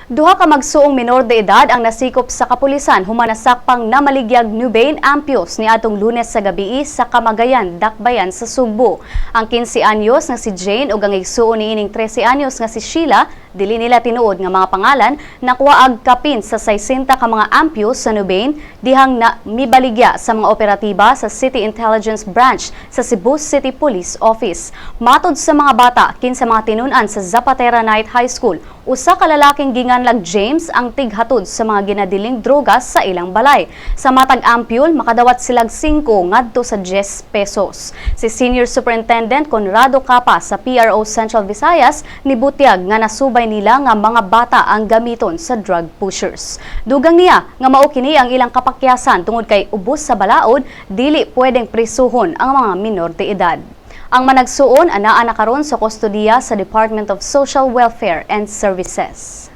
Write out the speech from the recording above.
Duha ka magsuong minor de edad ang nasikop sa kapulisan human nasakpang namaligyag Nubain ampules niadtong Lunes sa gabii sa Kamagayan, Dakbayan sa Sugbo. Ang 15 anyos nga si Jane ug ang igsuon niining 13 anyos nga si Sheila, dili nila tinuod nga mga pangalan, nakuha kapin sa 60 ka mga ampules sa Nubain dihang na mibaligya sa mga operatiba sa City Intelligence Branch sa Cebu City Police Office. Matod sa mga bata, kinsa mga tinun-an sa Zapatera Night High School, usa ka lalaking ginganlag James ang tighatod sa mga ginadiling droga sa ilang balay. Sa matag ampule, makadawat silag 5 ngadto sa 10 pesos. Si Senior Superintendent Conrado Capa sa PRO Central Visayas nibutyag nga nasubay nila nga mga bata ang gamiton sa drug pushers. Dugang niya nga mao kini ang ilang kapakyasan tungod kay ubos sa balaod, dili pwedeng prisuhon ang mga minor de edad. Ang managsuon anaa na karon sa kustodiya sa Department of Social Welfare and Services.